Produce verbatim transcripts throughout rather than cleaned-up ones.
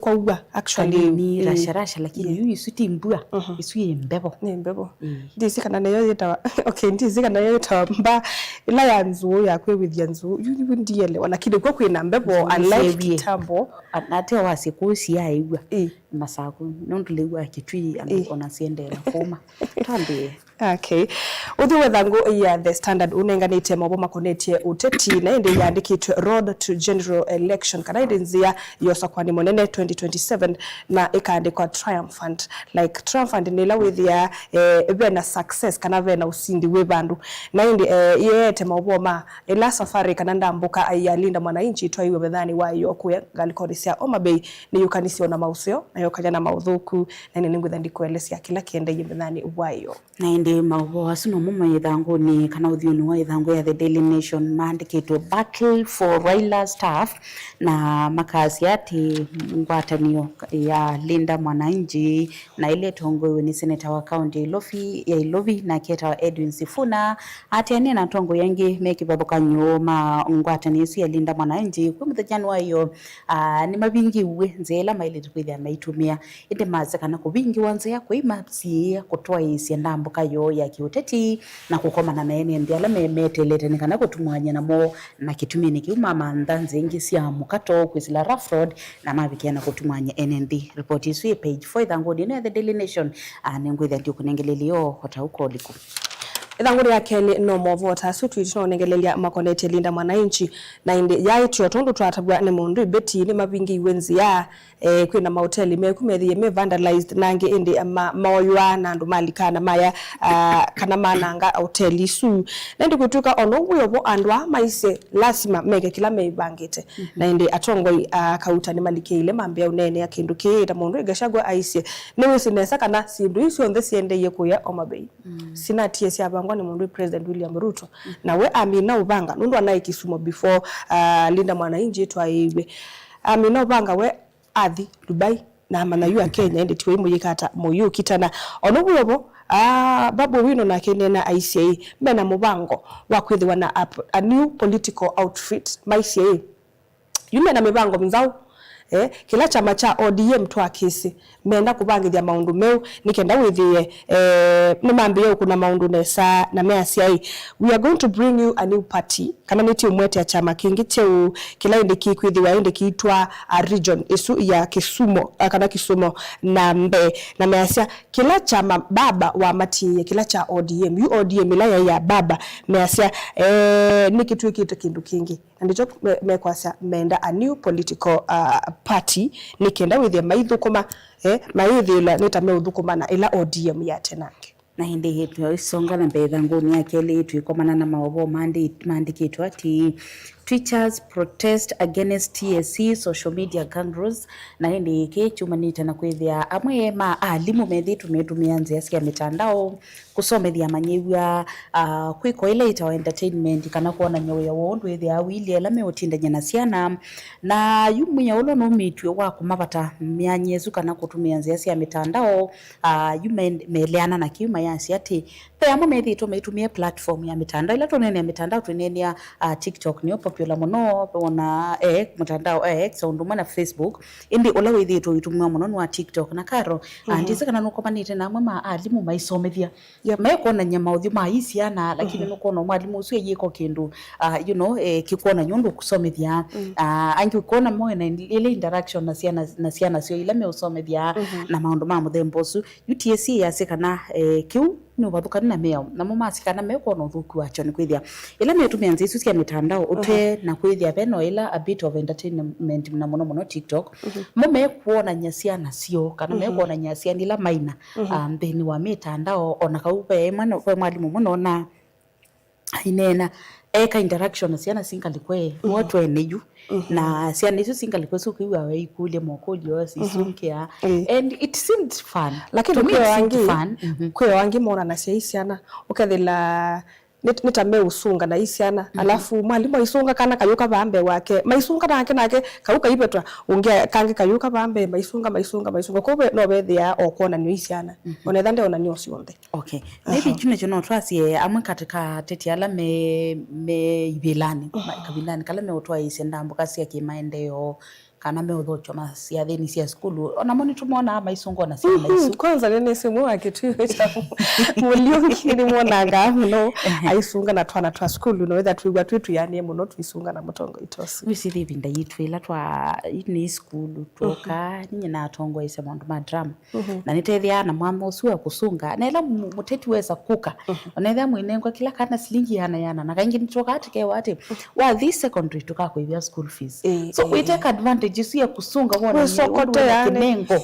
kwaua, actually. Kanini, ĩĩ, rasha rasha, lakini, ĩĩ, yu isu ti mbua, mhm, isu yĩ mbevo. Nĩ mbevo. Ĩĩ. Ndisi kana nĩyo yĩtawa, okay, ndisi kana nĩyo yĩtawa mba, ĩla ya nzũũ ya kwĩw'ĩthya nzũũ, yu, yu ndielewa, lakini kw'o kwĩna mbevo, nzũũ unlike nĩsyew'ie kitambo. A-, na ate wasye kũũ siaĩw'a. Ĩĩ. Masaku, nũndũ lĩu wa Kitui, andũ, ĩĩ, ona siendeela kũma. Twambĩe. Okay. Ũthyũ wa ĩthangũ ya The Standard ũnenganĩte maũvoo makonetye ũteti, na ĩndĩ yandĩkĩtwe Road to General Election, kana ĩndĩ nzĩa ya ũsakũani mũnene twenty twenty-seven, na ĩkaandĩkwa triumphant. Like, triumphant nĩ ĩla wĩthĩaa, eh, vena success, kana vena ũsindi wĩ vandũ. Na ĩndĩ, eh, ĩeete maũvoo ma ĩla safari kana ndambũka ya Linda Mwananchi ĩtwaiwe methanĩ wa ĩyoo kũya ngalĩkonĩ sya Homa Bay, nĩyũkanisye ona maũseo, na yokany'a na maũthũku, na ĩndĩ nĩngwĩtha ndikũelesya kĩla kĩendeie methanĩ wa ĩyoo. Na ĩndĩ maũvoo asu nomo me ĩthangũnĩ kana ũthyũnĩ wa ĩthangũ ya The Daily Nation maandĩkĩtwe Battle for Raila Staff, na makasya atĩ ngwatanĩo ya Linda Mwananchi na ĩla ĩtongoew'e nĩ seneta wa kaunti ya Ilovi, ya Ilovi, nake etawa Edwin Sifuna, aatĩanĩe na atongoi angĩ me kĩvathũkany'o ma ngwatanĩo ĩsu ya Linda Mwananchi kwĩ mũthenyanĩ wa ĩyoo, aa, nĩmavingiw'e nzĩa ĩla maĩlĩte kwĩthĩa maitũmĩa. Ĩndĩ masya kana kũvingĩwa nzĩa kũi masiĩĩa kũtwaĩĩsya ndambũka yoo ya kĩũteti na kũkomana na ene nthĩ ala me-, meteelete nĩ kana kũtumũany'a namo, na kĩtuminĩ kĩu mamantha nzĩa ingĩ sya mũkato kwĩsĩla rough road na mavikĩa na kũtumũany'a ene nthĩ. Ripoti ĩsu yĩ page four ĩthangũnĩ ĩno ya The Daily Nation, na nĩngwĩthĩa ndiũkũnengelelya yoo o ta ũkũlikũ. Ĩthangũnĩ ya kelĩ no movoo ta asu twĩtũ nonengelelya makonetye Linda Mwananchi, na ĩndĩ yaĩtye o tondũ twatavw'a nĩ mũndũ ĩbeti nĩmavingĩiwe nzĩa. Eh, kwĩna maoteli meku methĩie me vandalized, na angĩ ĩndĩ ma-, maoywa na andũ malika na maya, ah, kana mananga oteli isu. Na ĩndĩ kwĩtw'ĩka o na ũu wĩ o vo, andũ aa maisye lasima meke kĩla meĩvangĩte. Mhm. Na ĩndĩ atongoi a kauta nĩmalikĩile mambĩa ũneenea kĩndũ kĩĩ, ta mũndũ Gachagua aisye, nĩwĩsĩ nesa kana syĩndũ ii syonthe syendeie kũya Homa Bay. Mm. Sinatie syavangwa nĩ mũndũ President William Ruto. Mm. Na we amina ũvanga, nũndũ anaĩ Kisumu before, ah, Linda Mwananchi ĩtwaĩĩw'e. Amina ũvanga we athi Dubai, na amanya yu a Kenya, ĩndĩ tiwe imũyĩka ata mũyũkitana. Ona ũu wĩ o vo, ah, Babu Owino nake nena aisye ĩ, mena mũvango wa kwĩthĩwa na a, a new political outfit, maisye ĩ, yu mena mĩvango mĩnzaũ. Eh, kĩla kyama kya O D M twakĩsĩ menda kũvangĩthya maũndũ meũ nĩ kenda wĩthĩe, eh, nĩmambĩĩe ũkũna maũndũ nesa, na measya ĩ, "We are going to bring you a new party," kana nĩtĩũmwetea kyama kĩngĩ kyeũ kĩla ĩndĩ kĩkwĩthĩwa ĩndĩ kĩitwaa, a, region ĩsu ya Kisumu, a, kana Kisumu na mbee. Na measya kĩla kyama baba wamatiĩie, kĩla kya O D M, yu O D M ĩla yaĩ ya baba, measya, eh, nĩkĩtw'ĩkĩte kĩndũ kĩngĩ. Na ndĩkyo me-, mekwasya menda a new political, uh, party, nĩ kenda wĩthĩe maithũkũma, eh, mayĩthĩĩla nĩ ta meũthũkũma na ĩla O D M ya tenange. Na ĩndĩ tũisonga na mbee ĩthangũnĩ ya kelĩ, twĩkomana na maũvoo maandĩ-, maandĩkĩtwe atĩ, "Teachers protest against T S C social media gang rules." Na ĩndĩ kĩĩ kyumanĩte na kwĩthĩa amwe ma alimũ methĩĩtwe metũmĩa nzĩa sya mĩtandao kũsomethya amanyĩw'a, ah, kwĩka ĩla ĩtawa entertainment, kana kwonany'a wĩa woo ũndũ wĩthĩaa ũilye ala meũtindany'a na syana. Na yu mwĩao ũla ũnaumitw'e wa kũmavata myanya ĩsu kana kũtũmĩa nzĩa sya mĩtandao, ah, yu me-, meleana na kĩu mayasya atĩ ve amwe methĩĩtwe maitũmĩa platform ya mĩtandao. Ĩla tũneenea mĩtandao, twĩneenea, ah, TikTok nĩyo popular mũno, ona X, mũtandao X, o ũndũ ũmwe na Facebook. Ĩndĩ ũla wĩthĩĩtwe ũitũmĩwa mũno nĩ wa TikTok. Na Karo, ah, mhm, ndĩsĩ kana nũkomanĩte na amwe ma alimũ maisomethya. Yep. Mekwonany'a maũthyũ ma i syana, lakini, mhm, nũkwona mwalimũ ũsu eyĩko kĩndũ, ah, you know, eh, kĩkwonany'a ũndũ ũkũsomethya. Mm. Ah, angĩ ũkwona mo na ĩla interaction na syana, na syana syoo ila meũsomethya, mhm, na maũndũ ma mũthemba ũsu. U T S C yasya kana, eh, kĩu nĩ ũvathũkanu na mĩao. Namo masya kana mekwona ũthũku wakyo nĩ kwĩthĩa ĩla metũmĩa nzĩa isu sya mĩtandao ũte, mhm, na kwĩthĩa ve no ĩla a bit of entertainment na mũno mũno TikTok, mhm, mo mekwonany'a syana syoo kana, mhm, mekwonany'a syana ila maina, mhm, ah, nthĩnĩ wa mĩtandao, ona kau ve mwana, ve mwalimũ mũno na aineena, eka interaction na syana singalikwe, mhm, nĩwe twene yu. Mhm. Na syana isu singalikwe syũkwĩw'a we ikũlya mokũlyo, mhm, isũngĩa. Ĩĩ. And it seemed fun. Lakini to me, kwĩ it seemed angĩ, fun. Mhm. Kwĩ angĩ monanasya i syana, ũkethĩla nĩ, nĩ ta meũsũnga na i syana. Mhm. Alafu mwalimũ aisũnga kana kayũka vaa mbee wake, maisũnga nake, nake kau kaivetwa, ũngĩ kangĩ kayũka vaa mbee, maisũnga, maisũnga, maisũnga. Kwoou ve-, no vethĩaa o kwonanio i syana. Mhm. Ona etha ndeonanio syonthe. Okay. Aha. Maybe kyu nakyo no twasye amwe katĩ ka ateti ala me, me ivĩlanĩ, ma-, kavindanĩ kala meũtwaĩĩsya ndambũka sya kĩmaendeeo, kana meũthokya masyathĩnĩ sya sukulu. O namo nĩtũmonaa maisunga ona syana isu. Mhm, kwanza nĩnĩsĩ ũmwe wa kĩtuo kya Mũliũngi nĩmwonangaa mũno aisunga na twana twa sukulu, no wĩtha twĩw'a twĩ tũyanĩe mũno tũisunga na mũtongoi ta ũsu. Wĩsĩ ĩvinda yitũ ĩla twa nĩ sukulu twoka, ninyie natongoesya maũndũ ma drama. Mhm. Na nĩtethĩaa na mwanya ũsu wa kũsunga. Na ĩla mu-, mũteti wesa kũka, mhm, onethĩa mwĩnengwa kĩla kana silingi yana yana. Na kaingĩ nĩtũkaa tũkewa atĩ, wathi secondary tũkakũĩvĩa school fees. Ĩĩ, so, ĩĩ, we take advantage ĩsu ya kũsunga wona wĩsokote ũndũ wĩna yani kĩnengo.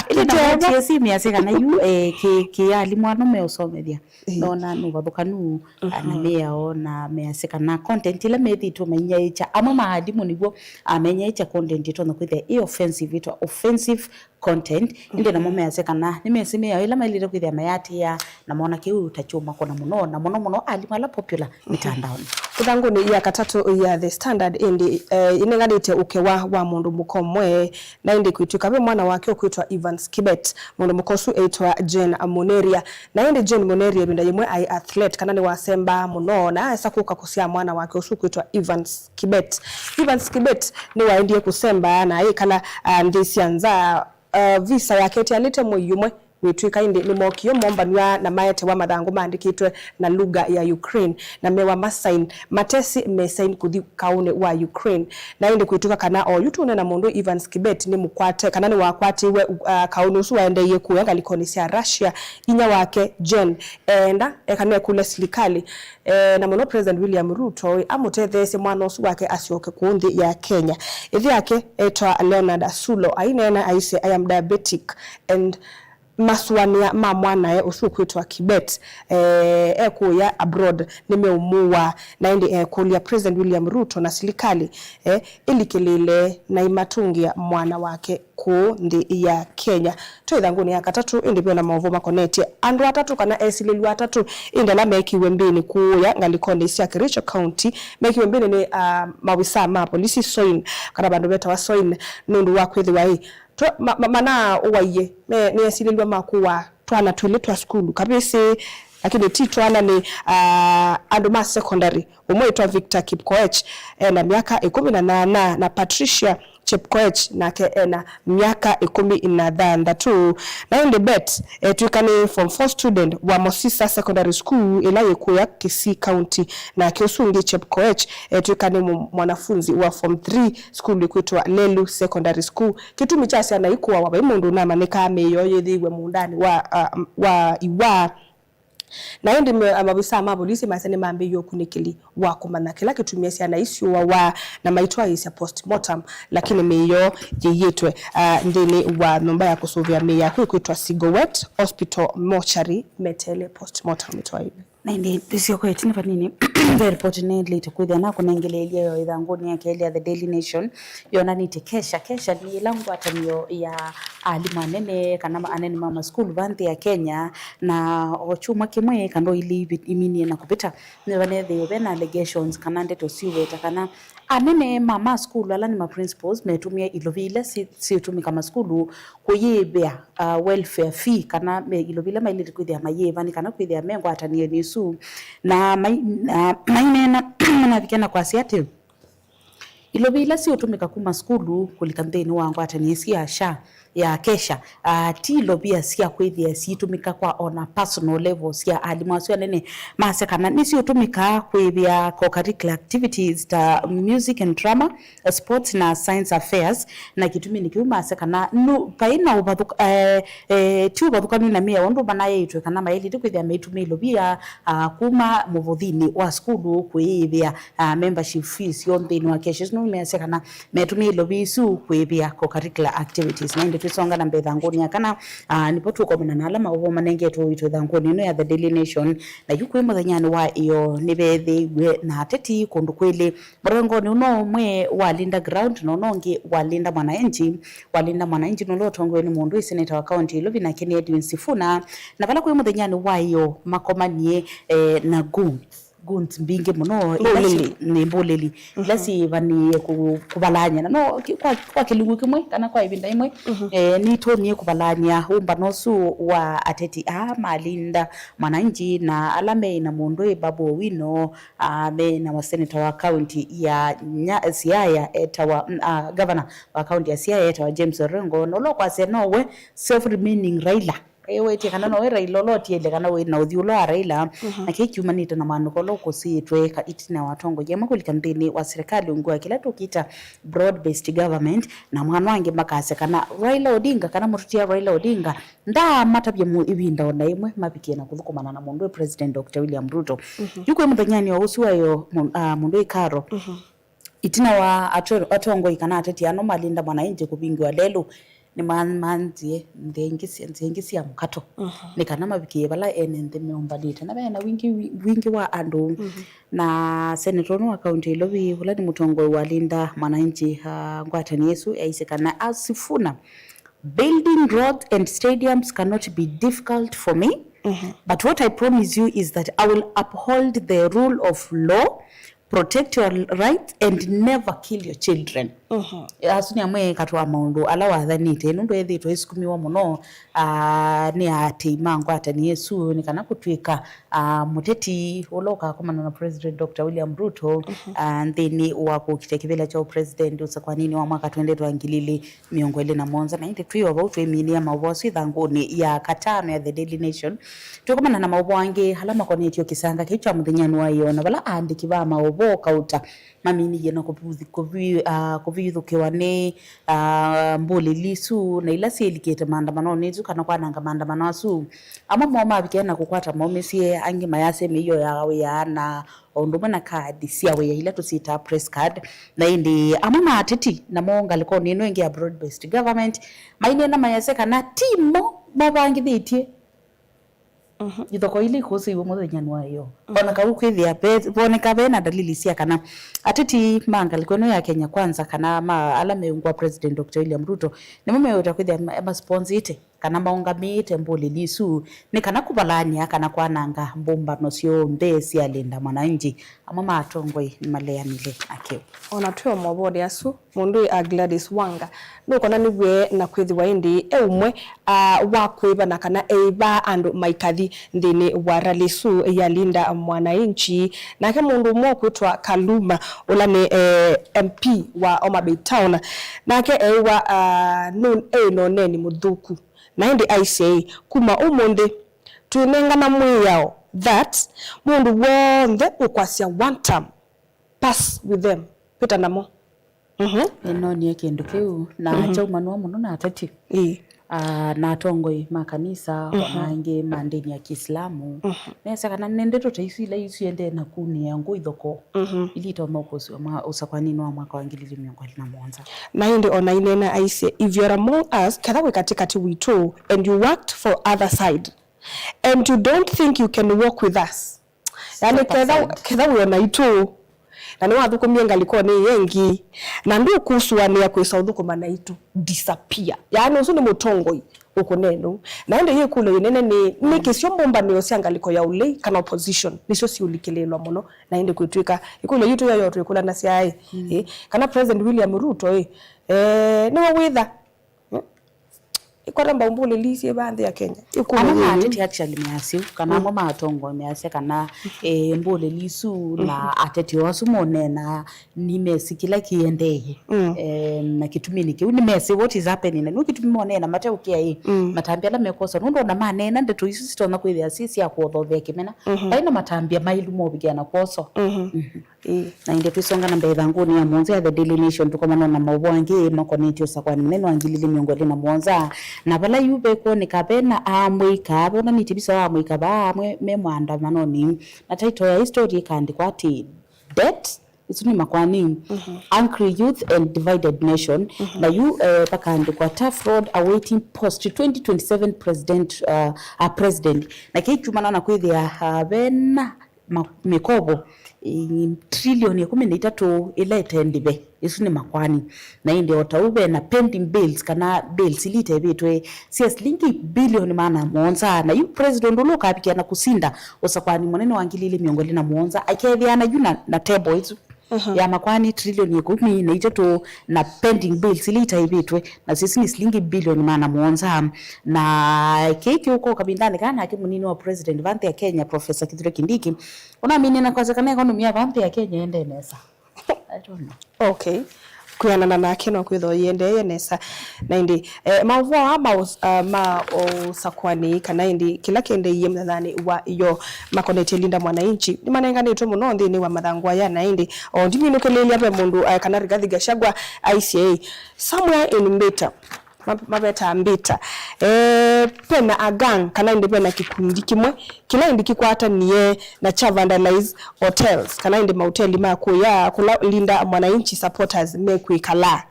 Ĩndĩ na tũtewa. Matiesi measya kana yu, eh, kĩ, kĩ alimũ ano meũsomethya. Ĩĩ. Nona nĩ ũvathũkanu, mhm, na mĩao na measya kana content ĩla methĩĩtwe mainyaĩĩkya. Amwe ma alimũ nĩw'o, ah, mainyaĩĩkya content ĩtonya kwĩthĩa ĩ offensive, ĩtwa offensive content, ĩndĩ namo measya kana nĩmesĩ mĩao ĩla maĩlĩte kwĩthĩa mayatĩĩa, na mona kĩu ta kyũmakũna mũno, na mũno mũno alimũ ala popular mĩtandaonĩ. Ĩthangũnĩ ya katatũ ya The Standard ĩndĩ, eh, ĩnenganĩte ũkewa wa mũndũ mũka ũmwe, na ĩndĩ kwĩtw'ĩka ve mwana wake ũkwĩtwa Evans Kibet. Mũndũ mũka ũsu eĩtwa Jane Muneria. Na ĩndĩ Jane Muneria ĩvinda yĩmwe aĩ athlete, kana nĩwasembaa mũno, na aesa kũka kũsyaa mwana wake ũsu ũkwĩtwa Evans Kibet. Evans Kibet nĩwaendie kũsemba na ayĩkala, ah, nthĩ sya nza. Uh, visa yake ĩtialĩte mwei ũmwe wĩtw'ĩka, ĩndĩ nĩmookie mombanw'a na maetewa mathangũ maandĩkĩtwe na lugha ya Ukraine, na mewa masain, matesi mesain kũthi kaũnĩ wa Ukraine. Na ĩndĩ kwĩtw'ĩka kana oyu tũũneena mũndũ Evans Kibet nĩ mũkwate, kana nĩwakwatĩiwe, uh, kaũnĩ ũsu waendeeie kũya ngalĩkonĩ sya Russia, inya wake Jen eenda, eka nĩekũlya silikalĩ, eh, na mũno President William Ruto, ĩ, amũtetheesye mwana ũsu wake asyoke kũũ nthĩ ya Kenya. Ĩthe yake etwa Leonard Asulo, aineena aisye, "I am diabetic and masũanĩa ma mwanae ũsu ũkwĩtwa Kibet, eh, ekũya abroad nĩmeũmũaa." Na ĩndĩ ekũlya President William Ruto na silikalĩ, eh, ĩlikĩlĩĩle na ĩmatũngĩa mwana wake kũũ nthĩ ya Kenya. Twĩ ĩthangũnĩ ya katatũ, ĩndĩ ve na maũvoo makonetye andũ atatũ kana esilĩlw'a atatũ, ĩndĩ ala meekiwe mbĩnĩ kũũya ngalĩkonĩ sya Kericho County, meekiwe mbĩnĩ nĩ, ah, maovisaa ma polisi Soin, kana vandũ vetawa Soin, nũndũ wa kwĩthĩwa ĩ, twa-, ma-, ma-, manaũaie, me-, meesilĩlw'a makũa twana twĩlĩ twa sukulu kavĩsĩ, lakini ti twana, nĩ, ah, andũ ma secondary. Ũmwe wĩtwa Victor Kipkoech, ena myaka ĩkũmi na nyanya, na Patricia Chepkoech, nake ena myaka ĩkũmi na thanthatũ. Na ĩndĩ Bet etw'ĩka nĩ form four student wa Mosisa Secondary School, ĩla yĩ kũya Kisii County. Nake ũsu ũngĩ Chepkoech etw'ĩka nĩ mũ-, mwanafunzi wa form three school ĩkwĩtwa Lelu Secondary School. Kĩtumi kya syana ikũawa, vai mũndũ ũnamanyĩkaa mĩĩ yoo yĩthĩiwe mũũndanĩ wa, ah, wa iwaa. Na ĩndĩ me-, maovisaa ma volisi masya nĩmambĩĩie ũkunĩkĩli wa kũmanya kĩla kĩtumie syana isu syũawa na maitwaĩĩsya postmortem, lakini mĩĩ yoo yĩiĩtwe, ah, nthĩnĩ wa nyũmba ya kũsũvĩa mĩĩ ya kwĩ kwĩtwa Sigowet Hospital mortuary meteele postmortem ĩtwaĩwe. Na ĩndĩ tũsyoka ĩtina vanini, ve ripoti nĩlĩte kwĩthĩa na kũnengeleelya yo ĩthangũnĩ ya kelĩ ya The Daily Nation, yonanĩtye Kesha. Kesha nĩ ĩla ngwatanĩo ya alimũ anene kana ma-, anene ma masukulu va nthĩ ya Kenya, na o kyumwa kĩmwe kana o ilĩ ivi-, iminie na kũvĩta, nĩvanethĩwe ve na allegations kana ndeto siũweta kana anene ma, ma sukulu ala nĩ ma principals metũmie ilovi ila si-, siũtũmĩka masukulu kũyĩĩvĩa, uh, welfare fee, kana me, ilovi ila mailĩte kwĩthĩa mayĩĩva nĩ kana kwĩthĩa me ngwatanĩonĩ ĩsu. Na mai-, na maineena, manavikia na kwasya atĩ ilovi ila siũtũmĩka kuma sukulu kũlika nthĩnĩ wa ngwatanĩo ĩsu ya SHA, ya Kesha, uh, ti ilovia sya kwĩthĩa siitũmĩka kwa on a personal level sya alimũ asu anene. Masya kana nĩsiũtũmĩka kwĩĩvĩa co-curricular activities ta music and drama, sports na science affairs, na kĩtuminĩ kĩu masya kana nũ-, vai na ũvathũk-, eh, eh, ti ũvathũkanu na mĩao ũndũ manayaĩtwe kana maĩlĩte kwĩthĩa maitũmĩa ilovia, ah, kuma mũvũthinĩ wa sukulu kwĩĩvĩa, ah, membership fees yo nthĩnĩ wa Kesha. Nũmeasya kana metũmĩa ilovi isu kwĩĩvĩa co-curricular activities. Na ĩndĩ twĩsonga na mbee ĩthangũnĩ ya kana, ah, nĩvo tũkomana na ala maũvoo manengetwe ũito ĩthangũnĩ ĩno ya The Daily Nation. Na yu kwĩ mũthenyanĩ wa ĩyo nĩveethĩiw'e na ateti kũndũ kwĩlĩ. Mũrengonĩ ũno ũmwe wa Linda Ground na ũno ũngĩ wa Linda Mwananchi. Wa Linda Mwananchi nũla ũtongoew'e nĩ mũndũ ĩ seneta wa kaunti ya Nairobi, nake nĩ Edwin Sifuna, na vala kwĩ mũthenyanĩ wa ĩyo makomanie, eh, na goons. goons mbingĩ mũno, ila Mbũlĩli. Nĩ mbũlĩli, ila syĩvanĩĩe kũ-, kũvalany'a. Na no ki-, kwa, kwa kĩlungu kĩmwe kana kwa ĩvinda ĩmwe, eh, nĩtũnie kũvalany'a ũmbano ũsu wa ateti aa ma Linda Mwananchi na ala me na mũndũ ĩ Babu Owino, ah, me na wa senator wa kaunti ya Nya-, Siaya etawa, mm, ah, governor wa kaunti ya Siaya etawa James Orengo, na ũla ũkwasya nowe self remaining Raila. Ĩwĩtie kana nowe Raila ũla ũtiele kana wĩ na ũthyũ ũla wa Raila, na kĩĩ kyumanĩte na maandĩko ũla ũkũsĩĩtwe ka-, ĩtina wa atongoji amwe kũlika nthĩnĩ wa serikali ungu wa kĩla tũkĩta broad based government, na mwana angĩ makasya kana Raila Odinga kana mũtũtia Raila Odinga ndaamatavya mu-, ĩvinda o na ĩmwe mavikie na kũthũkũmana na mũndũ wĩ President Doctor William Ruto. Yu kwĩ mũthenyanĩ wa ũsu wayo mũ-, ah, mũndũ wĩ Karo. Ĩtina wa atwe-, atongoi kana ateti ano ma Linda Mwananchi kũvingĩwa lelũ, nĩmamanthie nzĩa ingĩ sya, nzĩa ingĩ sya mũkato nĩ kana mavikĩe vala ene nthĩ meũmbanĩte na vena wingĩ, wi-, wingĩ wa andũ. Na seneta ũno wa kaunti ya Ilovi, ũla nĩ mũtongoi wa Linda Mwananchi, ah, ngwatanĩo ĩsu, aisye kana, as Sifuna, "Building roads and stadiums cannot be difficult for me, but what I promise you is that I will uphold the rule of law, protect your rights and never kill your children." Asu nĩ amwe katĩ wa maũndũ ala wathanĩte, nũndũ ethĩĩtwe ĩsukumiwa mũno, ah, nĩ aatĩĩi ma ngwatanĩo ĩsu, nĩ kana kũtw'ĩka, ah, mũteti ũla ũkakomana na President Doctor William Ruto, ah, nthĩnĩ wa kũkita kĩvĩla kya ũpresident ũsakwaninĩ wa mwaka twendetwe wa ngili ilĩ mĩongo ĩlĩ na mũonza, na ĩndĩ twĩ o vau twĩminĩa maũvoo asu ĩthangũnĩ ya katano ya The Daily Nation. Twĩkomana na maũvoo angĩ ala makonetye kĩsanga kĩu kya mũthenyanĩ wa ĩoo, na vala aandĩki va maũvoo kauta maminĩie na kũvi-, kũvi-, ah, kũvithũkĩwa nĩ, ah, mbũlĩli isu na ila syĩlikĩte maandamanonĩ asu kana kwananga maandamano asu. Amwe moo mavikie na kũkwata maũmĩsye, angĩ mayasya mĩio ya wĩa na o ũndũ ũmwe na kaadi sya wĩa ila tũsyĩtaa press card. Na ĩndĩ amwe ma ateti namo ngalĩkonĩ ĩno ĩngĩ ya broad based government maineena mayasya kana ti mo mavangĩthĩtye ithokoo ila ikũsĩiwe mũthenyanĩ wa ĩoo. Ona kau kwĩthĩa ve-, voneka ve na dalili sya kana ateti ma ngalĩko ĩno ya Kenya Kwanza kana ma ala meũngwa President Doctor William Ruto nĩmo meũĩta kwĩthĩa ma-, masponsĩte kana maũngamĩĩte mbũlĩli isu nĩ kana kũvalany'a kana kwananga mbũmbano syonthe sya Linda Mwananchi, amwe ma atongoi nĩmaleanile na kĩu. O na twĩ o movonĩ asu, mũndũ wĩ a Gladys Wanga nũkonanĩw'e na kwĩthĩwa ĩndĩ e ũmwe, a, wa kwĩvana kana eĩva andũ maikathi nthĩnĩ wa rally ĩsu ya Linda Mwananchi. Nake mũndũ ũmwe ũkwĩtwa Kaluma, ũla nĩ, eh, M P wa Homa Bay Town, nake eĩwa, a, nũ-, e na ũneeni mũthũku. Na ĩndĩ aisye, "Kuma ũmũnthĩ, twĩnengana mwĩao that mũndũ w'onthe ũkwasya one term, pass with them, vĩta namo." Mhm. Nĩnonie kĩndũ kĩu, na kyaumanwa mũno na ateti. Ĩĩ. Ah, na atongoi ma kanisa, ona angĩ ma ndĩni ya Kĩislamu. Nesa kana nĩ ndeto ta isu ila isu iendee na kunĩa ngũ ithokoo. Ili itonya ũkũsĩwa mwa-, ũsakwaninĩ wa mwaka wa ngili ilĩ mĩongo ĩlĩ na mũonza. Na ĩndĩ ona aineena aisye, "If you are among us, ketha wĩ katĩkatĩ witũ, and you worked for other side, and you don't think you can walk with us." Yani, ketha, ketha wĩ o naitũ, na nĩwathũkũmie ngalĩkonĩ ĩĩ ĩngĩ, na ndũkũsũanĩa kwĩsa ũthũkũma naitũ, disappear. Yani, ũsu nĩ mũtongoi ũkũneenũ. Na ĩndĩ yĩkũlyo yĩnene nĩ, nĩkĩ syo mbũmbanĩo sya ngalĩko ya ũlei kana opposition nĩsyo siũlikĩlĩĩlwa mũno? Na ĩndĩ kwĩtw'ĩka ĩkũlyo yitũ yoyo twĩkũlanasya ĩ, ĩ, kana President William Ruto ĩ, eh, nĩwe wĩtha, ĩ, ĩkwata mbau mbũlĩli syĩ vaa nthĩ ya Kenya? Ĩkũlyo yĩĩ. Amwe ma ateti actually measya kana amwe ma atongoi measya kana, eh, mbũlĩli isu na ateti o asu moneenaa nĩmesĩ kĩla kĩendee. Eh, na kĩtuminĩ kĩu nĩmesĩ what is happening. Na nĩu kĩtumi moneenaa mateũkĩa ĩ, matambya ala mekwosa. Nũndũ ona maneena ndeto isu sitonya kwĩthĩa syĩ sya kũothothea kĩmena. Vai na matambya maĩlu movikĩa na kwoswa. Ĩĩ. Na ĩndĩ twĩsonga na mbee ĩthangũnĩ ya mũonza ya The Daily Nation, tũkomana na maũvoo angĩ makonetye ũsakũani mũnene wa ngili ilĩ mĩongo ĩlĩ na mũonza, na vala yu vekwoneka ve na amũika, vonanĩtye visa wa amũika vaa amwe me maandamanonĩ, na title ya story ĩkaandĩkwa atĩ, Debt, isu nĩ makwani, Angry Youth and Divided Nation, na yu, eh, vakaandĩkwa, Tough Road Awaiting Post twenty twenty-seven President, uh, uh, President, na kĩu kyumana na kwĩthĩa, uh, ve na ma-, mĩkovo, ĩ, trilioni ĩkũmi na itatũ ĩla ĩte ndĩve. Isu nĩ makwani. Na ĩndĩ o ta ũu ve na pending bills, kana bills ila itevĩtwe sya silingi bilioni maana mũonza. Na yu president ũla ũkavikĩa na kũsinda ũsakwani mũnene wa ngili ili mĩongo ĩlĩ na mũonza akethĩana yu na, na table ĩsu ya makwani trilioni ĩkũmi na itatũ na pending bills ila itaĩvĩtwe, na sisi nĩ silingi bilioni maana mũonza. Na kĩĩ kĩũka kavindanĩ kaa nake mũnini wa president va nthĩ ya Kenya, Professor Kithure Kindiki, ũnaminie na kwasya kana economy ya va nthĩ ya Kenya ĩendee nesa. I don't know. Okay. Kwĩanana nake no kwĩthwa yĩendeeye nesa. Na ĩndĩ, eh, maũvoo aa ma ũs-, ah, ma ũsakwani kana ĩndĩ kĩla kĩendeeie mũthenyanĩ wa ĩyoo makonetye Linda Mwananchi nĩmanenganĩtwe mũno nthĩnĩ wa mathangũ aya, na ĩndĩ o ndiminũkĩlĩĩlya ve mũndũ, eh, kana Rigathi Gachagua aisye, somewhere in Mbita, ma-, mavetaa Mbita, eh, vena a gang, kana ĩndĩ vena kĩkundi kĩmwe kĩla ĩndĩ kĩkwatanie na kya vandalize hotels, kana ĩndĩ mauteli ma kũya kũla Linda Mwananchi supporters mekwĩkalaa.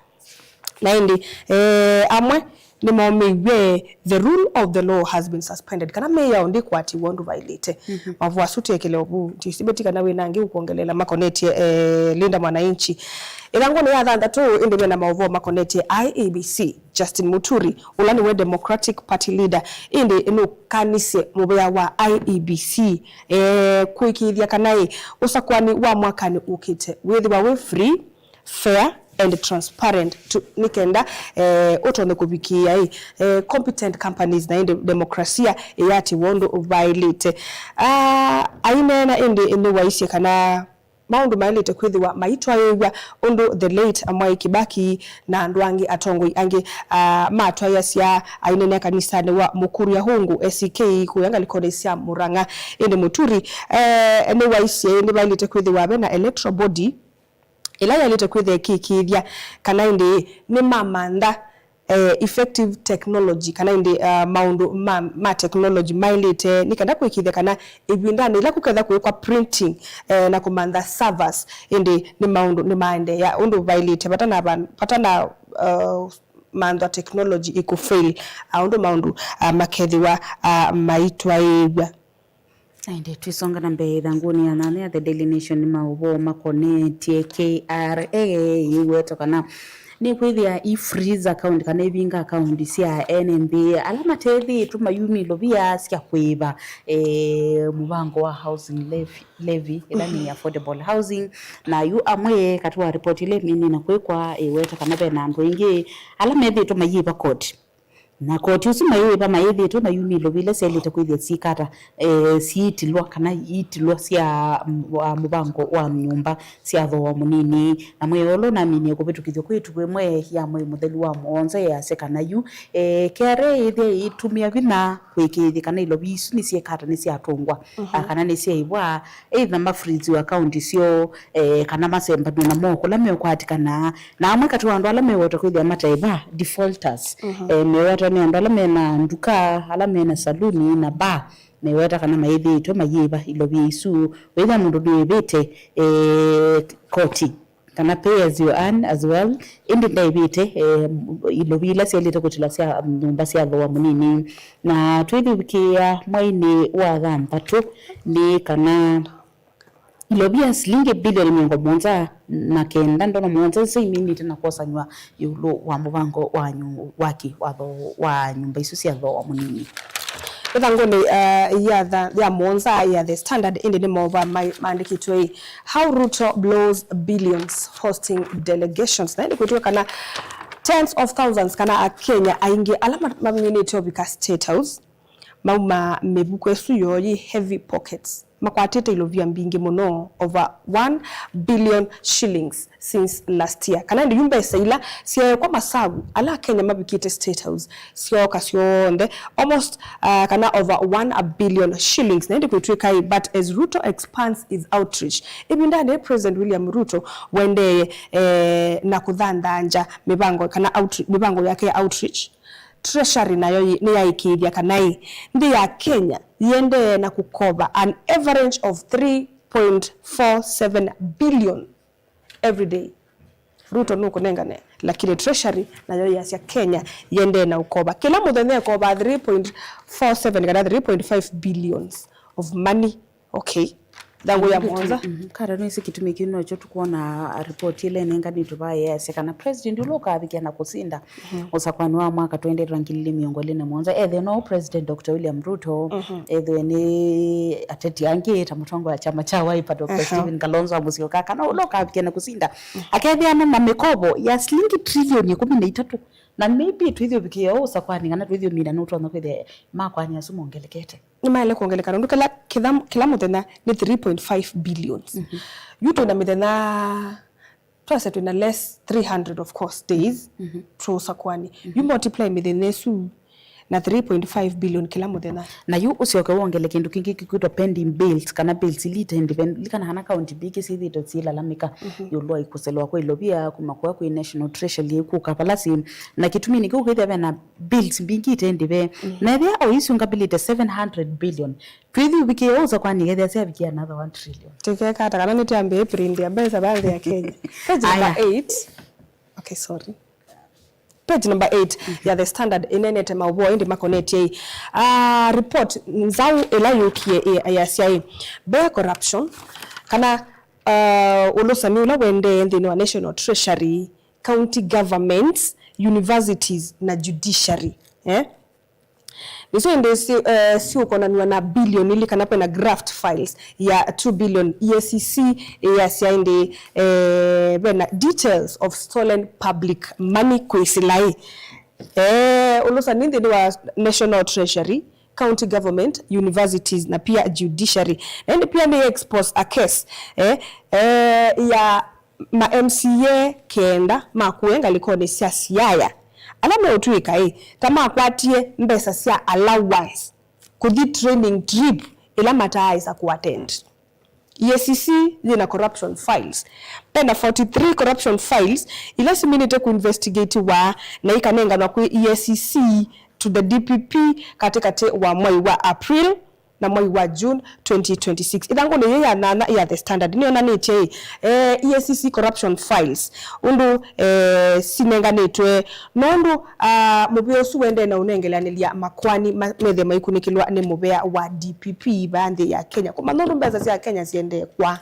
Na ĩndĩ, eh, amwe nĩmaũmĩiw'e, the rule of the law has been suspended, kana mĩao ndĩkwatiwa ũndũ vaĩlĩte. Maũvoo asu twĩekele ũvu, ndisibeti kana wĩna angĩ ũkwongeleela makonetye, eh, Linda Mwananchi. Ĩthangũnĩ ya thanthatũ ĩndĩ mena maũvoo makonetye I E B C. Justin Muturi, ũla nĩwe Democratic Party leader, ĩndĩ nũkanisye mũvea wa I E B C, eh, kũĩkĩĩthya kana ĩ, ũsakwani wa mwakanĩ ũkĩte wĩthĩwa wĩ free, fair and transparent tu, nĩ kenda, eh, ũtonye kũvikĩĩa ĩ, eh, competent companies na ĩndĩ demokrasia ĩyatiwa ũndũ vaĩlĩte. Ah, aineena ĩndĩ nĩwaisye kana maũndũ maĩlĩte kwĩthĩwa maitwaĩĩw'a ũndũ the late Mwai Kibaki na andũ angĩ atongoi angĩ, ah, matwaĩasya aineenea kanisanĩ wa Mũkũrya Hũngũ A C K kũya ngalĩkonĩ sya Mũrang'a. Ĩndĩ Mũturi, eh, nĩwaisye nĩvaĩlĩte kwĩthĩwa ve na electoral body ĩla yaĩlĩte kwĩthĩa ĩkĩĩkĩĩthya kana ĩndĩ nĩmamantha, eh, effective technology, kana ĩndĩ, ah, maũndũ ma, ma technology maĩlĩte nĩ kenda kũĩkĩĩthya kana ĩvindanĩ ĩla kũketha kũĩkwa printing, eh, na kũmantha servers, ĩndĩ nĩ maũndũ nĩmaendeea ũndũ vaĩlĩte, vata na van-, vata na, uh, manthwa technology ĩkũfail, ah, ũndũ maũndũ, ah, makethĩwa, ah, maitwaĩĩw'a. Na ĩndĩ twĩsonga na mbee, ĩthangũnĩ ya nyanya ya The Daily Nation nĩ maũvoo makonetye K R A yĩwetwa kana nĩkwĩthĩa i freeze account kana ĩvinga account sya ene nthĩ ala matethĩĩtwe mayumya ilovia sya kũĩva, eh, mũvango wa housing levy, levy ĩla nĩ affordable housing. Na yu amwe katĩ wa ripoti ĩla ĩminĩe na kwĩkwa, ĩweta kana ve na andũ aingĩ ala methĩĩtwe mayĩva koti. Na koti ũsu mayĩva mayĩthĩĩtwe mayumya ilovia ila syaĩlĩte kwĩthĩa syĩkata, eh, siitilwa kana iitilwa sya, mm, wa mũvango wa nyũmba sya thooa mũnini. Na mwĩao ũla ũnaminie kũvĩtũkĩthw'a kwĩ ĩtukũ ĩmwe ya mwei mũthelu wa mũonza yasya kana yu, eh, K R A yĩthĩa ĩitũmĩa vinya kũĩkĩĩthya kana ilovia isu nĩsyĩkata nĩsyatũngwa, ah, kana nĩsyaĩvwa, either mafriziwe akaunti syoo, eh, kana masembanw'e namo kũla meũkwatĩkanaa. Na amwe katĩ wa andũ ala mewetwa kwĩthĩa mataĩva, defaulters, eh, mewetwa nĩ andũ ala mena nduka, ala mena saluni na bar, meweta kana mayĩthĩĩtwe mayĩva ilovia isu. Wĩthĩa mũndũ nĩwĩvĩte, eh, koti kana pay as you earn as well, ĩndĩ ndaĩvĩte, eh, ilovia ila syaĩlĩte kũtilwa sya nyũmba sya thooa mũnini. Na twĩthukĩĩa mwainĩ wa thanthatũ nĩ kana ilovia silingi bilioni mĩongo mũonza na kenda ndono mũonza isu iminĩte na kwosanywa ĩũlũ wa mũvango wa nyu-, waki wa thoo wa nyũmba isu sya thooa mũnini. Ĩthangũnĩ, uh, ya tha-, ya mũonza ya The Standard, ĩndĩ nĩ maũvoo ma-, maandĩkĩtwe ĩ, How Ruto Blows Billions Hosting Delegations. Na ĩndĩ kwĩtw'e kana tens of thousands kana Akenya aingĩ ala ma-, maminĩte ũvika State House, mauma mĩvuko ĩsu yoo yĩ heavy pockets, makwatĩte ilovia mbingĩ mũno, over one billion shillings since last year. Kana ĩndĩ yu mbesa ila syaekwa masavu ala Akenya mavikĩte State House syooka syonthe, almost, uh, kana over one billion shillings. Na ĩndĩ kwĩtw'ĩka ĩ, but as Ruto expands his outreach, ĩvindanĩ President William Ruto wendeeye, eh, na kũthanthangya mĩvango kana outreach, mĩvango yake ya outreach, Treasury nayo yĩ-, nĩyaĩkĩĩthya kana ĩ, nthĩ ya Kenya yĩendee na kũkova an average of three point four seven billion every day. Ruto nũkũnengane, lakini Treasury nayo yasya Kenya yĩendee na ũkova. Kĩla mũthenya ĩkova three point four seven kana three point five billions of money. Okay. Ĩthangũ ya mũonza. Mhm. Kata nĩsĩ kĩtumi kĩu nokyo tũkwona, ah, ripoti ĩla ĩnenganĩtwe vaa yĩasya kana president ũla ũkavikĩa na kũsinda ũsakwani wa mwaka twenty twenty-three ngili ili mĩongo ĩlĩ na mũonza, ethĩwe no president Doctor William Ruto, ethĩwe nĩ ateti angĩ ta mũtongoi wa kyama kya Wiper, Doctor Stephen Kalonzo Musyoka, kana ũla ũkavikĩa na kũsinda, akethĩana na mĩkovo ya silingi trilioni ĩkũmi na itatũ. Na maybe twĩthĩe ũvikĩĩa ũũ ũsakwani kana twĩthĩe ũmina nũtonya kwĩthĩa makwani asu mongelekete. Nĩmaĩle kwongeleka nũndũ kĩla, kĩla, kĩla mũthenya nĩ three point five billions. Yu twĩna mĩthenya, twasya twĩna less three hundred, of course, days tũsakwani. Yu multiply mĩthenya ĩsu na three point five billion kĩla mũthenya. Na yu ũsyoke wongele kĩndũ kĩngĩ kĩkwĩtwa pending bills, kana bills ili itendive. Likana kana kaunti mbingĩ syĩthĩĩtwe syĩlalamĩka ĩũlũ wa kũselewa kwa ilovia kuma kũya kwĩ National Treasury ĩkũka vala syĩ. Na kĩtumi nĩ kĩu kwĩthĩa vena bills mbingĩ itendive. Na ethĩa o isu ngabilite seven hundred billion, twĩthi ũvikĩe ũsa kwani kethĩa syavikĩa another one trillion. Tũkeka ata kana nĩtwambĩe print ya mbesa vaa nthĩ ya Kenya? Page number eight. Okay, sorry. Page number eight ya The Standard ĩnenete maũvoo ĩndĩ makonetye ĩ, ah, report nzaũ ĩla yũkie ĩ, yasya ĩ, bare corruption, kana, ah, ũlũsani ũla wendee nthĩnĩ wa National Treasury, county governments, universities na judiciary. Eh? Nĩsyo ĩndĩ si-, eh, siũkonanw'a na bilioni ilĩ kana kwĩna graft files ya two billion. E A C C ĩyasya ĩndĩ, eh, vena details of stolen public money kwĩsĩla ĩ. Eh, ũlũsani nthĩnĩ wa National Treasury, county government, universities na pia judiciary. Na ĩndĩ pia nĩ expose a case, eh, eh, ya ma M C A kenda makuwe ngalĩkonĩ sya Siaya, ala meũtw'ĩka ĩ ta makwatie mbesa sya allowance kũthi training trip ĩla mataaĩsa kũattend. E A C C yĩna corruption files. Vena forty-three corruption files ila siminĩte kũinvestigatiwa na ikanenganwa kwĩ E A C C to the D P P katĩkatĩ wa mwai wa April na mwai wa June twenty twenty-six. Ĩthangũnĩ yĩĩ ya nyanya ya The Standard nĩyonanĩtye ĩ, eh, E A C C corruption files ũndũ, eh, sinenganĩtwe nũndũ, ah, mũvĩa ũsu wendee na ũnengeleanĩlya makwani ma-, methĩe maikunĩkĩlwa nĩ mũvĩa wa D P P vaa nthĩ ya Kenya. Kũmanya ũndũ mbesa sya Kenya siendee kwa.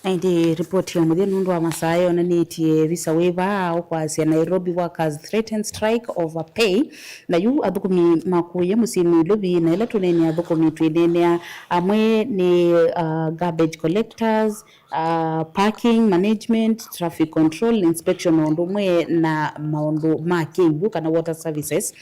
Na ĩndĩ ripoti ya mũthya nũndũ wa masaa yonanĩtye visa wĩ vaa ũkwasya Nairobi workers threaten strike over pay. Na yu athũkũmi makũie mũsyĩ Nairobi, na ĩla tũneenea athũkũmi twĩneenea amwe nĩ, uh, garbage collectors, uh, parking management, traffic control, inspection, o ũndũ ũmwe na maũndũ ma kĩw'ũ kana water services.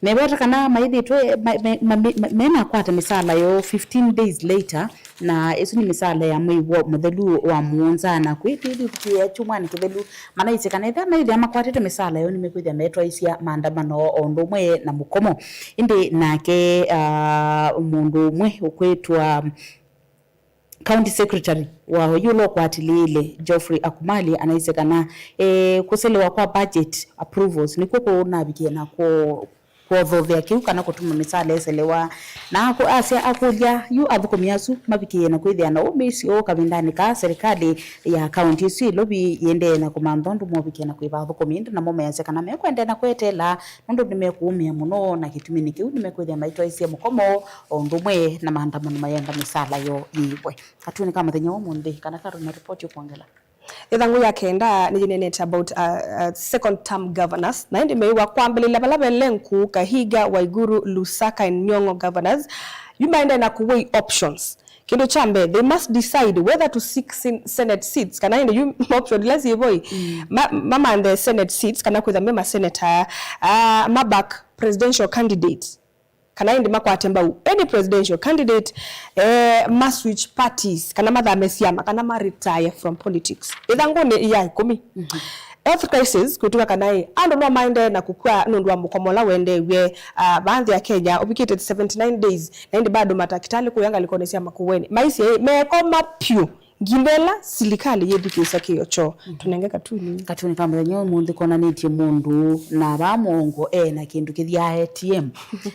Meweta kana maĩthĩtwe ma-, me-, ma-, me-, me-, menakwata mĩsaala yoo fifteen days later, na ĩsu nĩ mĩsaala ya mwei wa mũthelu wa mũonza, na kwĩtĩthĩthya kyumwanĩ kĩthelu manaisye kana ethĩwa maĩthĩa makwatĩte mĩsaala yoo nĩmekwĩthĩa metwaisya maandamano o ũndũ ũmwe na mũkomo. Ĩndĩ nake, ah, mũndũ ũmwe ũkwĩtwa County Secretary wa oyu ũla ũkwatĩlĩĩle, Geoffrey Akumali, anaisye kana, eh, kũselewa kwa budget approvals nĩkw'o kũnavikie na kũ-, kwothothea kĩu kana kũtuma mĩsaala ĩselewa. Na aku-, asya, akũlya yu athũkũmi asu mavikĩĩe na kwĩthĩa na ũmĩsyo kavindanĩ kaa serikali ya kaunti ĩsu ĩlovi yĩendee na kũmantha ũndũ movikĩe na kũĩva athũkũmi, ĩndĩ namo measya kana mekũendeea na kweteela nũndũ nĩmekũũmĩa mũno, na kĩtuminĩ kĩu nĩmekwĩthĩa maitwaisye mũkomo o ũndũ ũmwe na maandamano mayenda mĩsaala yoo yĩĩvwe. Katwĩnĩ ka mũthenya wa ũmũnthĩ, kana karĩ na ripoti ũkwongela? Ĩthangũ ya kenda nĩyĩneenete about, uh, uh, second term governors, na ĩndĩ meiwa kwambĩlĩlya vala ve Lenku, Kahiga, Waiguru, Lusaka and Nyong'o governors. Yu maendee na kũwei options. Kĩndũ kya mbee, they must decide whether to seek sen-, senate seats, kana ĩndĩ yu option ila syĩvoi, ma-, mamanthe senate seats, kana kwĩtha me maseneta, uh, maback presidential candidate, kana ĩndĩ makwate mbau any presidential candidate, eh, ma switch parties, kana mathame syama, kana ma retire from politics. Ĩthangũnĩ ya ĩkũmi. Health crisis, kwĩtw'ĩka kana ĩ, andũ no maendee na kũkw'a nũndũ wa mũkomo ũla wendeew'e, ah, vaa nthĩ ya Kenya ũvikĩte seventy-nine days, na ĩndĩ bado matakĩtalĩ kũya ngalĩkonĩ sya makũweni maisye ĩ, mekoma pyũ. Nginya ĩla silikalĩ yĩthukĩĩsya kĩĩo kyoo. Tũnenge katuni. Katuni ka mũthenya ũmũnthĩ konanĩtye mũndũ na vaa mũongo e na kĩndũ kĩthyaa A T M.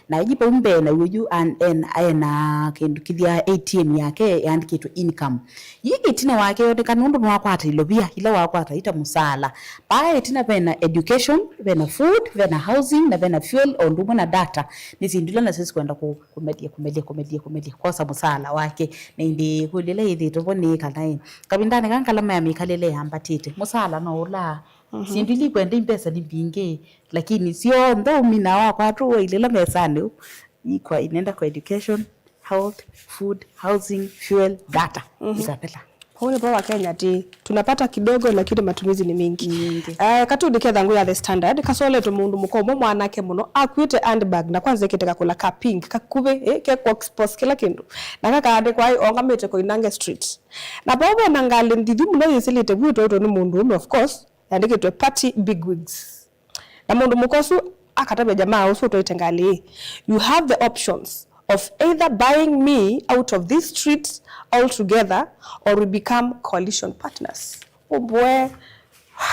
Na ĩngĩ vau mbee na yu an- en- e na kĩndũ kĩthyaa A T M yake yaandĩkĩtwe income. Yĩ ĩtina wake yoneka nũndũ nĩwakwata ilovia ila wakwata ita mũsaala. Vaa ĩtina vena education, vena food, vena housing, na vena fuel, o ũndũ ũmwe na data. Nĩ syĩndũ ila nasyo sikwenda kũ- kũmelia, kũmelia, kũmelia, kũmelia, kwosa mũsaala wake. Na ĩndĩ ĩkũlyo ĩla yĩthĩtwe vo nĩ kana ĩ, kavindanĩ kaa ngalama ya mĩkalĩle yambatĩte, mũsaala no ũlaa. Syĩndũ ila ikwenda mbesa nĩ mbingĩ, lakini syonthe ũminaa wakwatwa ũaile ĩla mesanĩ ũ, ikwa inenda kwa education, health, food, housing, fuel, data. Isabella. Kwoou nĩvo Wakenya atĩ tunapata kidogo lakini matumizi ni mingi. Ni mingi. Eh, katuni ketha ngũ ya The Standard kasoletwe mũndũ mũka ũmwe mwanake mũno akuĩte handbag na kwanza ekĩte kakũla ka pink kakuvĩ, eh, ke kwa expose kĩla kĩndũ. Na kakaandĩkwa ai ongamĩte Koinange Street. Na vau vena ngalĩ ndithi mũno yĩsĩlĩte vu ĩtwaĩtwe nĩ mũndũ ũme, of course, yandĩkĩtwe party bigwigs. Na mũndũ mũka ũsu akatavya jamaa ũsu ũtwaĩte ngalĩ ĩĩ, "You have the options of either buying me out of this street altogether or we become coalition partners." Ũmbwe.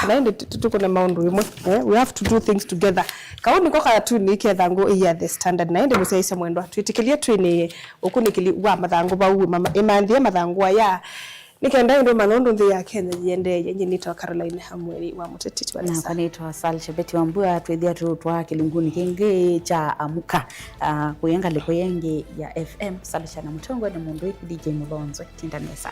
Na ĩndĩ tũ- tũ- tũkũne maũndũ ĩmwe, eh? We have to do things together. Kau nĩko katuni ketha ngũ ya The Standard. Na ĩndĩ mũsyaĩĩsya mwendwa, twĩtĩkĩlye twĩnĩe ũkunĩkĩli wa mathangũ vau, ĩma- ĩmanthĩe mathangũ aya. Nĩ kenda ĩndĩ ũmanya ũndũ nthĩ ya Kenya yĩendee. Nyie nĩtawa Caroline Hamweri wa Mũteti wa Nakwa Lesa. Nĩtawa Sal Shabeti wa Mbua, twĩthĩa tũtwaa kĩlungunĩ kĩngĩ kya Amuka, ah, kũya ngalĩko yĩngĩ ya F M. Salisha na Mũtongwe nĩ mũndũ wĩ D J Mũthonzwe. Tinda nesa.